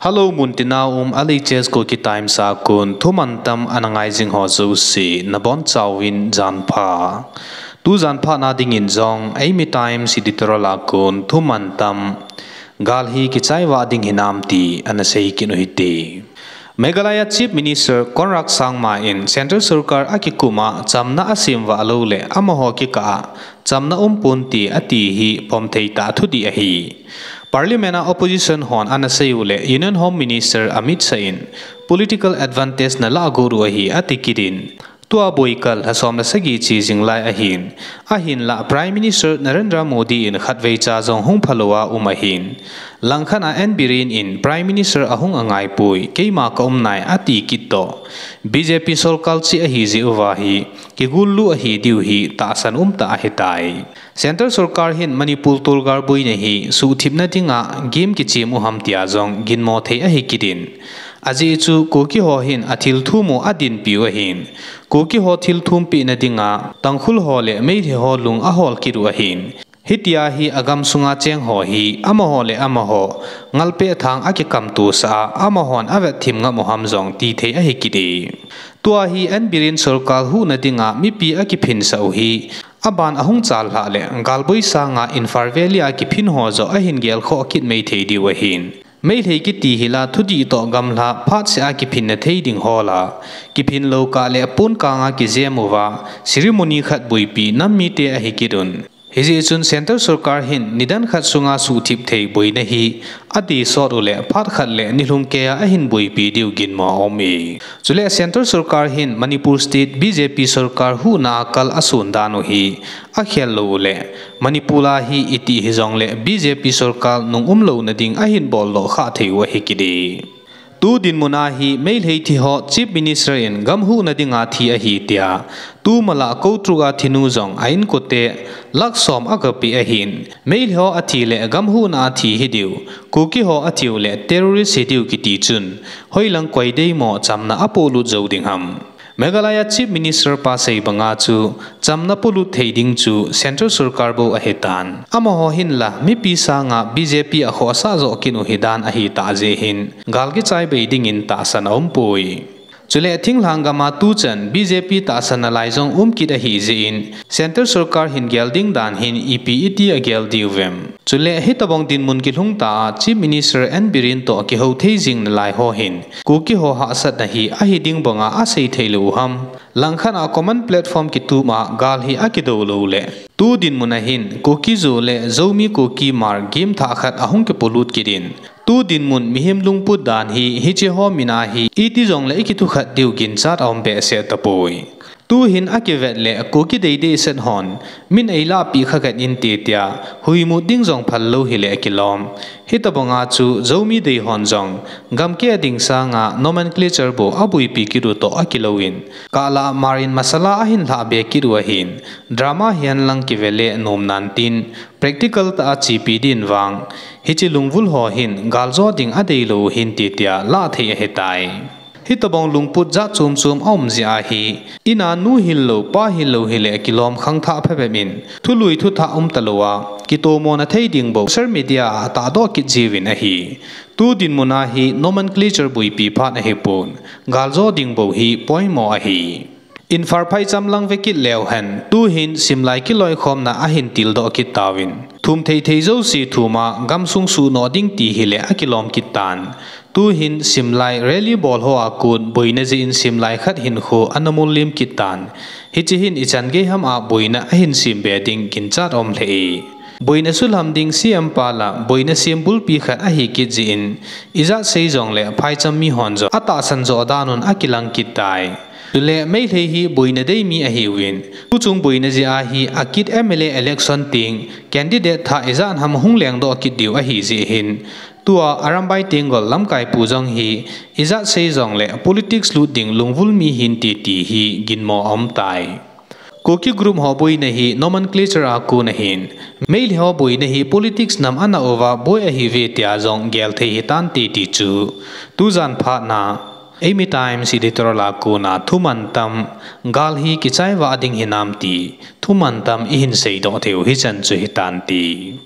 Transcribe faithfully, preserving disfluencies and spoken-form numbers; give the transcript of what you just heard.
Hello, muntina um L H S Kuki Times a kon thuman tam ana ngai jing ho jouse, nabonchauvin janpha. Tu janpha na dingin jong Eimi Times editorial a kon thuman tam, gal hi kichai vah ding hinam ti ana sei kit u hite. Meghalaya Chief Minister Conrad Sangma in Central Sorkar akikum a chamna asem vah lou le amaho kikah a chamna umpon te ati hi pomthei tah thudih ahi. Parliament a opposition hon ana sei u le Union Home Minister Amit Shah in political advantage nalah got u ahi ati kit in, tua boikal lha som le sagi che jing lai ahin, ahinlah Prime Minister Narendra Modi in khatvei cha jong hung phalou a um ahin, langkhat a N Biren in Prime Minister ahung angaipoi, keima kaum nai ati kit toh, B J P sorkar cheh ahi jeh uva hi kigol lou ahi diu hi tahsan umtah ahitai. Central sorkar hin Manipur tolgal boina hi suhthipna dinga game kichem u ham tia jong ginmo thei ahi kit in, ajeh chu Kuki ho hin athilthum u adinpiu ahin, Kuki ho thilthumpehna dinga Tangkhul ho le Meitei ho lung ahol kit u ahin, hitia hi agamsunga cheng ho hi amaho le amaho ngalpeh thang akikam tosah a, amahon avetthim ngam u ham jong tithei ahi kit e. Tua hi N Biren sorkar huhna dinga mipi akiphinsah u hi, aban ahung chal lhah le galboi sanga Imphal Valley a kiphin ho joh ahin gelkhoh kit mei thei diu ahin, Meitei kiti hila thudih toh gamla phatseh a kiphinna thei ding ho la, kiphin lou kah le pon kanga kijem uva ceremony khat boipi nam mite ahi kit un. Hijeh chun Central sorkar hin nidan khat sunga suhthip thei boina hi adeh sot u le phat khat le nilhum keiya ahin boipi diu ginmo aum e. Chule Central sorkar hin Manipur State B J P sorkar huhna a kal ason dan u hi akhel lou u le Manipur a hi iti hijongle B J P sorkar nung umlouna ding ahin boldoh khah thei u ahi kit e. Tu dinmun a hi Meitei thi ho Chief Minister in gam huhna dinga thi ahi tia, tu mala Kotruk a thinu jong a inkote lakh som agapeh ahin, Meitei ho athi le gam huhna a thi hidiu, Kuki ho athiu le terrorist hidiu kiti chun, hoilang koi deimo chamna apohlut jou ding ham. Meghalaya Chief Minister pa sei banga chu, chamna polut thei ding chu Central sorkar bou ahitan. Amaho hinla mipi sanga B J P akhohsah joh kit u hidan ahitah jeh hin, gal kichai bei dingin tahsan aumpoi. Chule thinglhang gama tuchan B J P tahsan nalai jong um kit ahi jeh in, Central sorkar hin gel ding dan hin ipi iti agel diuvem. Chule hitobang dinmun kilhungta a Chief Minister N Biren toh kihou thei jing nalai ho hin, Kuki ho hahsatna hi ahi ding banga asei theilou u ham, langkhat a common platform kitup a gal hi akidou lou le, tu dinmun a hin Kuki-Zo le Zomi-Kuki mar game thah khat ahung kipolut kit in, tu dinmun mihem lungput dan hi hiche ho min a hi iti jongle ikithukhat diu ginchat aum behseh tapoi. Tuhin akivet le Kuki deidei set hon min eilahpeh kha khat inte tia, huimut ding jong phal lou hile akilom. Hitobanga chu Zomi dei hon jong gamkeh a ding sanga nomenclature bou aboipi kit u toh akilouvin, kahlah a mar in masala ahin lhahbe kit u ahin, drama hihen lang kive le nom nan tin, practical tah a chepi din vang, hiche lungvul ho hin galjo ding adeilou u hinte tia lah thei ahitai. Hitobang lungput jat chom chom aum jeh a hi, in a nu hil lou, pa hil lou hile kilom khangthah phabep in, thului thuthah um talou a, kitomona thei ding bou social media a atahdoh kit jiuvin ahi. Tu dinmun a hi nomenclature boipi phat ahipon, galjo ding bou hi poimo ahi. Imphal phaicham lang ve kit leu hen, tuhin simlai kiloikhomna ahin tildoh kit tauvin, thum thei thei jouse thum a gamsung suhnoh ding ti hile akilom kit tan. Tuhin simlai rally bol ho a kon boina jeh in simlai khat hinkho ana mulliem kit tan. Hiche hin ichan gei ham a boina ahin sembe ding ginchat aum lheh e. Boina sulham ding C M pa la boina sem bulpi khat ahi kit jeh in, ijat sei jongle phaicham mihon jong atahsan joh dan un akilang kit tai. Chule Meitei hi boina dei mi ahiuvin, tuchung boina jeh a hi akit M L A election teng candidate thah ijat ham hung lengdoh kit diu ahi jeh hin, tua Arambai Tenggol lamkaipu jong hi ijat sei jongle politics lut ding lungvul mi hinte ti hi ginmo aum tai. Kuki group ho boina hi nomenclature a kon ahin, Meitei ho boina hi politics nam ana uva boi ahiuve tia jong gel thei hitante ti chu, tujan phatna Eimi Times editorial a kona thuman tam, gal hi kichai vah ding hinam ti thuman tam ihin seidoh theiu hichan chu hitante.